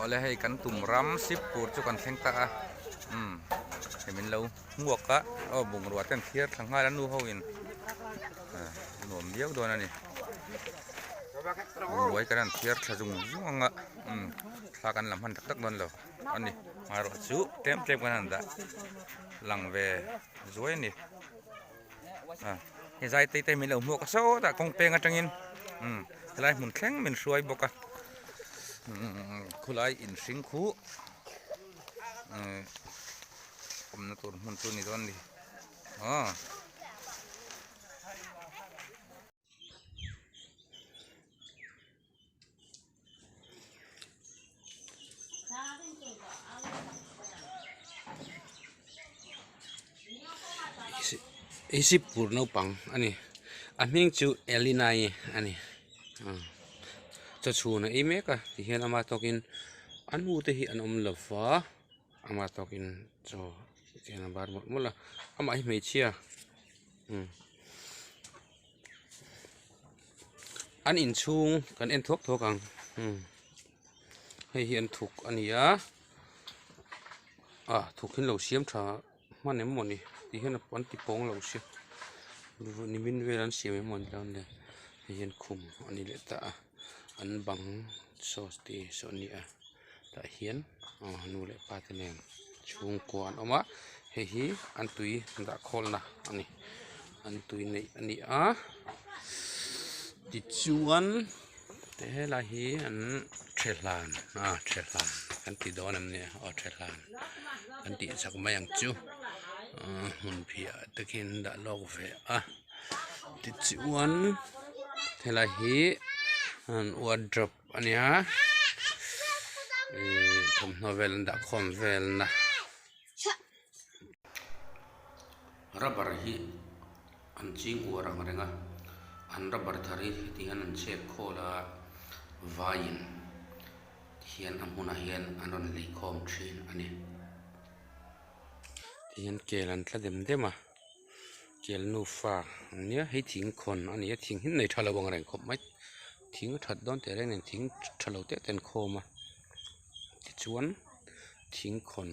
Awle hei kan tum ram Sipur chu kan thleng ta a umm hei min lo hmuak a aw bungrua te an thiar thla nghal a nu ho in nuam viau dawn a ni bungrua hi kan han thiar thla zung zung ang a umm thla kan la hman tak tak dawn lo a ni amaherawh chu tlem tlem kan han dah lang ve zuai a ni. Hei zai tei te min lo hmuak a sawtah kawng peng atangin umm helai hmun thleng min hruai bawk a umm khulai inhring khu umm awmna tur hmun chu a ni dawn a ni aw. Hei sipur naupang a ni a hming chu Elinai a ni chaw chhun a ei mek a tihian ama tawkin a nu te hi an awm lo va ama tawkin chaw tihian a bar mawlh mawlh a amah hi hmeichhia. An inchhung kan en thuak thuak ang hei hi an thuk a ni a ah thuk hi an lo siam tha hman em mawni ti hian an ti pawng lo sia nimin vel an siam em mawni dawn le hei hian khum a ni leh ta a an bang saw te saw a ni a tah hian nu leh pa te nen chhungkua an awm a hei hi an tui dah khawlna a ni an tui neih a ni a tichuan helai hi an thehlan ah thehlan kan ti dawn em ni aw thehlan kan tih chak mai ang chu hmun phiah te khi an dah lawk ve a tichuan helai hi an wardrobe. A nia ihh thawmhnaw vel an dah khawm vel na rubber hi an ching uar ang reng a an rubber thar hi heti hian an chhek khawl a vaiin hian a hmunah hian an rawn lei khawm thin a ni tihian kel an tla dem dem a kel nufa an nia hei thing khawn a ni a thing hi nei tha lo ang reng khawp mai. Thing a that dawn teh reng nen thing tha lo teh te an khawm a tichuan thing khawn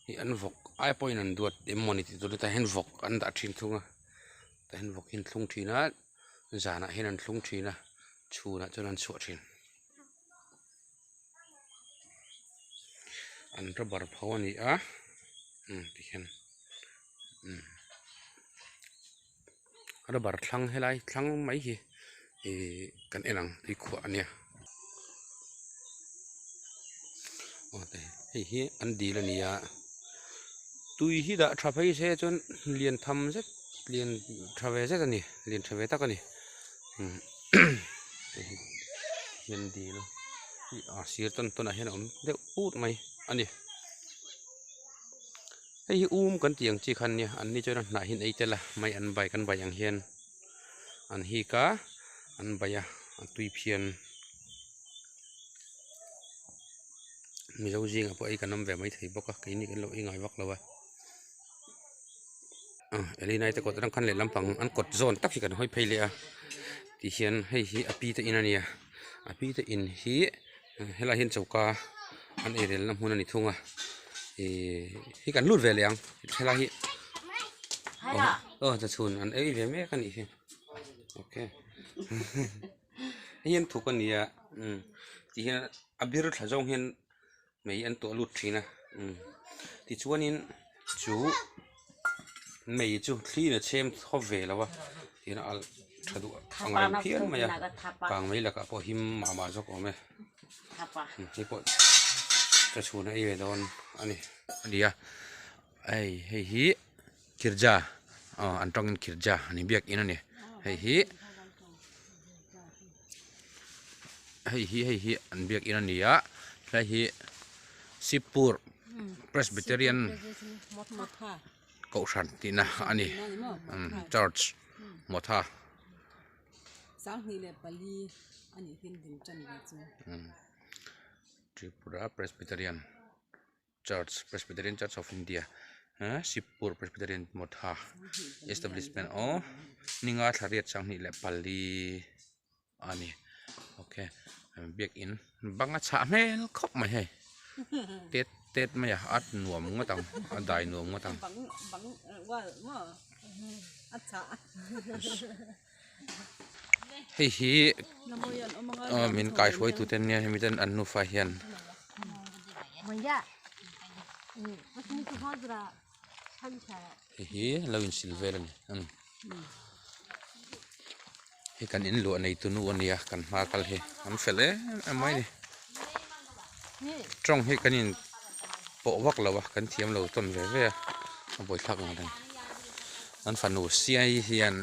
hi an vawk ai pawhin an duat em mawni tih tur hetah hian vawk an dah thin thung a tah hian vawk hi an thlung thin a zanah hian an thlung thin a chhunah chuan an chhuah thin an rubber pho a ni a umm tikhian umm. Rubber thlang helai thlang mai hi ihh kan en ang tui khuah ania aw te hei hi an dil a ni a tui hi dah tha phei se chuan lian tham zet lian tha ve zet a ni lian tha ve tak a ni hei hi an dil a sir tawn tawn ah hian a awm deuh put mai a ni. Hei hi um kan tih ang chi khan nia an ni chuan a hnah hi an ei tel a mai an bai kan bai ang hian an hik a an bai a a tui phian mizo zingah pawh ei kan awm ve maithei bawk a keini kan lo ei ngai vak lo a Elina te kawt atang khan lehlam pang an kawt zawn tak hi kan hawi phei leh a tihian hei hi a pi te in a nia a pi te in hi. Helai hian choka an eirelna hmun a ni thung a ihh hi kan lut ve leh ang helai hi aw chachhun an ei ve mek a nih hi okay hei hian thuk a ni a umm tih hian a bir thla zawng hian mei an tuah lut thin a umm tichuanin chu mei chu thli in a chhem thawp ve lo a tihian a alh tha duh ang reng phian mai a kang mai lakah pawh him mah mah zawk awm e hei pawh ka chhun a ei ve dawn a ni a ni a hei hei hi khirja aw an tawngin khirja a ni biakin a ni hei hi hei hi hei hi an biakin a ni a helai hi Sipur Presbyterian Kohhran tihna a ni church Motha. Tripura Presbyterian Church Presbyterian Church of India Sipur Presbyterian Motha establishment aw ninga thla riat 24 a ni okay. Biakin bang a chhah hmel khawp mai hei tet tet mai a a nuam ngawt ang a dai nuam ngawt ang. Hei hi min kaihruai tute nia hemi ten an nufa hian. Hei hi lo insil vel a ni hei kan in luah nei tunu a nia kan hma kal hi an fel em em mai a ni tawng hi kan in pawh vak lo a kan thiam lo tawn ve ve a a buaithlak ang reng an fanu siai hian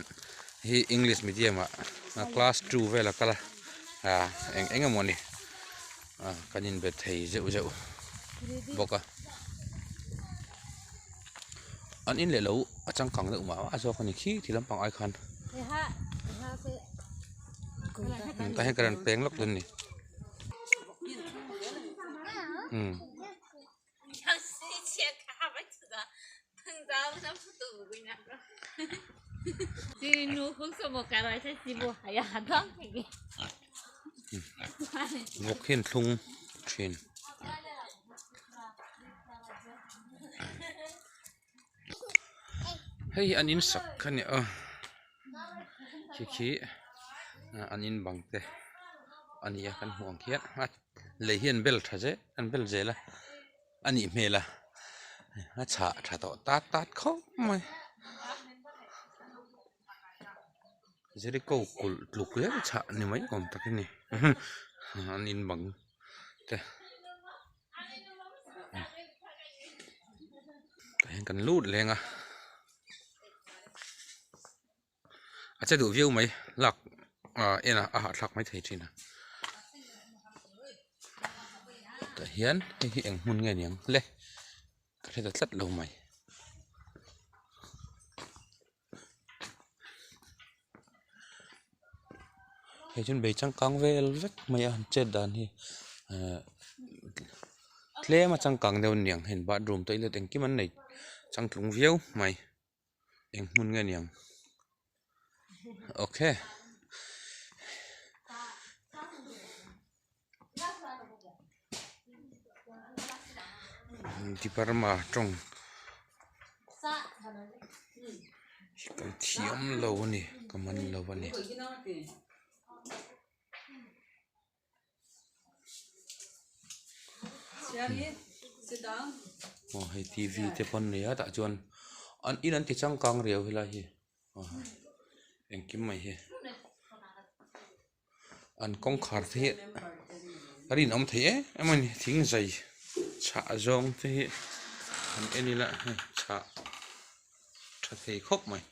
hi english medium ah class two vel a kal a ah eng eng emaw ni kan inbe thei zeuh zeuh bawk a. An in leh lo a changkang deuh mah mah zawk a ni khi ti lampang ai khan tah hian ka rawn peng lawk dawn a ni umm. Vawk hian thlung thin. Hei hi an in sak a ni a khi khi an in bang te a ni a kan hmuh ang khian a lei hi an bel tha zel an bel zel a a nih hmel a a chhah tha tawh tat tat khawp mai Jericho kulh tluk lek chhah ni mai awm tak a ni an in bang te. Tah hian kan lut leng a a che duh viau mai lak ah en a a hahthlak mai thei thin a tah hian hei hi eng hmun nge niang le ka hre ta tlat lo mai. Hei chuan bei changkang vel vek mai a han chet dan hi ehh tlem a changkang deuh aniang heng bathroom toilet engkim an nei changtlung viau mai eng hmun nge niang okay. Burma tawng kan thiam lo a ni ka man lo a ni. Aw hei t v te pawn a nei a tah chuan an in an ti changkang riau helai hi engkim mai hi. An kawngkhar te hi a rinawm thei em em a ni thing zai chhah zawng te hi han en ila hei chhah tha thei khawp mai.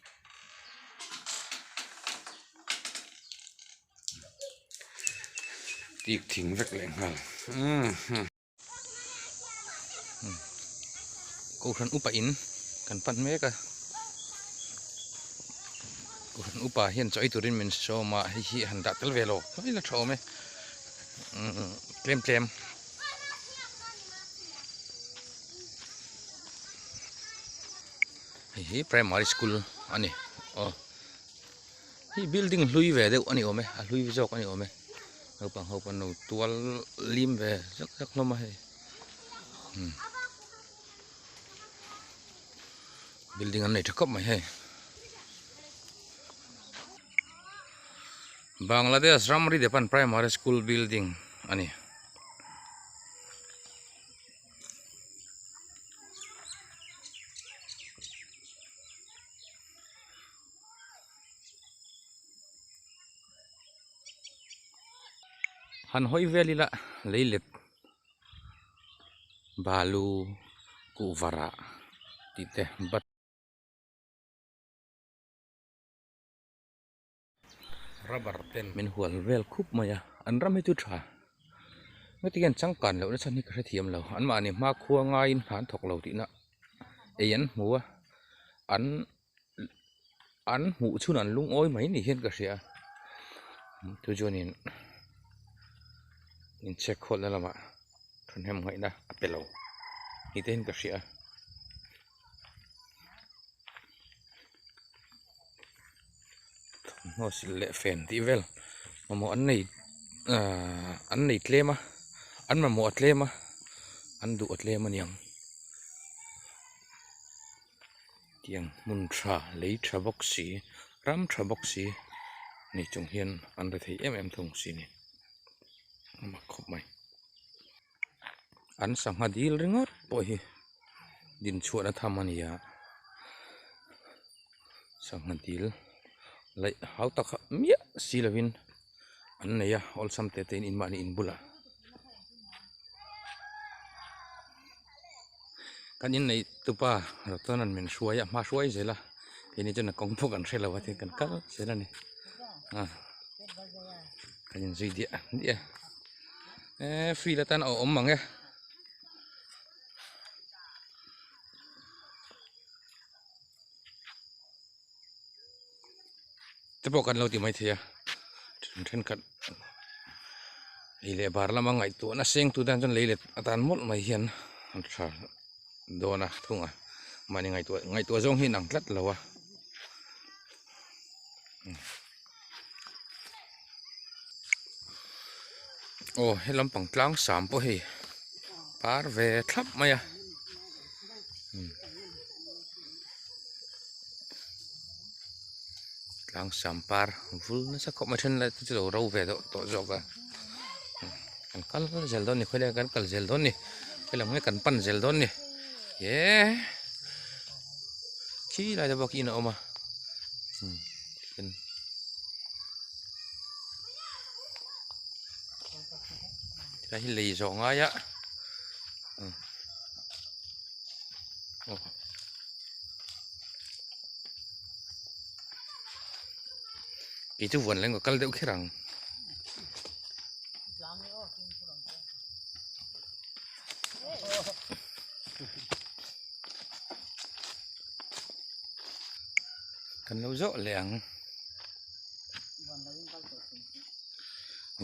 Tik thing vek leh nghal umm. Kohhran upa in kan pan mek a kohhran upa hian chaw ei turin min sawm a hei hi han dah tel ve lo mai la tha awm e tlem tlem hei hi primary school a ni aw hei building hlui ve deuh a ni awm e a hlui zawk a ni awm e. Naupang ho pawh an lo tual lim ve zak zak hlawm a hei umm building an nei tha khawp mai hei Bangladesh ramri depan primary school building a ni. Han hawi vel ila leilet balu kuhvara tih te bat rubber ten min hual vel khup mai a an ram hi chu tha heti hian changkan loh na chhan hi ka hrethiam lo anmahni hmakhua ngaiin hna an thawk lo tihna ei an hmu a an. An hmuh chhun an lungawi mai ni hian ka hria a chu chuanin incheck khawlna lamah thahnem ngaihna a pe lo ni te hian ka hria a. Thawmhnaw silh leh fen tih vel mamawh an nei. Ahh an nei tlem a an mamawh a tlem a an duh a tlem a niang tiang hmun tha lei tha bawk si ram tha bawk si nei chung hian an ri thei em em thung si a ni a mak khawp mai an sangha dil ringawt pawh hi din chhuahna tham a ni a sangha dil laih hau tak miah si lovin. An nei a awlsam teh te in in mahni in bulah kan innei tupa Ratuan an min hruai a hma hruai zel a keini chuan a kawng pawh kan hre lo a tin kan kal zel a ni a kan inzui diah diah a e field atan a awm ang e. Te pawh kan lo ti maithei a then thenkhat ei leh bar lama ngaihtuahna seng tu tan chuan lei let atan mawlh mai hian an tha dawn a thung a mahni ngaihtuah ngaihtuah zawng hi inang tlat lo a aw he lampang tlang sam pawh hei par ve thlap mai a. Tlang sam par vul nasa khawp mai then lai te chu lo ro ve deuh tawh zawk a kan kal zel dawn a ni khawilai ah kan kal zel dawn a ni khawilai nge kan pan zel dawn a ni eee khi lai te pawh khi in a awm a tilai hi lei zawh ngai a. Kei chu vuan leng ka kal deuh kher ang. Kan lo zawh leh ang.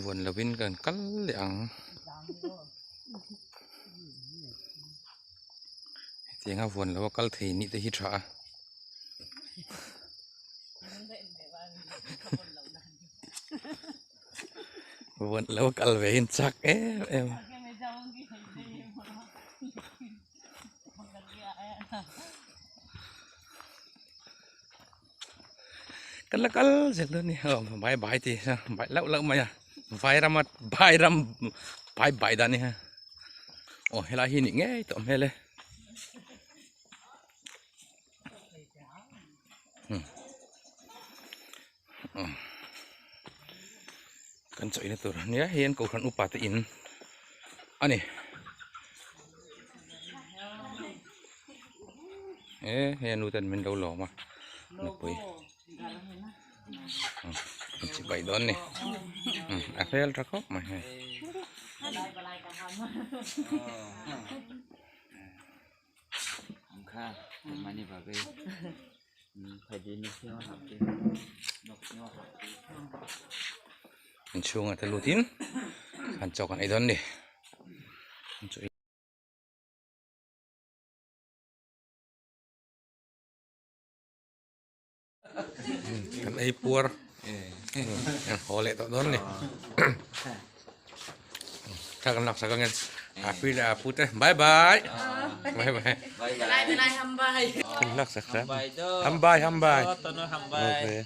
Vuan lovin kan kal leh ang. Hetianga vuan lo a kal thei nih te hi tha a. Vuan lo a kal ve hi an chak em em a. Kan la kal zel dawn a ni aw bai bai tih hi bai lauh lauh mai a vai rama vai ram bai bai dan hi aw helai hi nih ngei tawh hmel e kan chawih na tur ania hei an kohhran upa te in a ni. E hei a nu ten min lo lawm a nupui an chi paih dawn ni a hmel tha khawp mai hei. Inchhungah te lutin an chaw kan ei dawn ni. Kan ei puar kan haw leh tawh dawn a ni thla kan laksak ang e a pi leh a pu te bye bye bye bye kan laksak hram hambai hambai okay.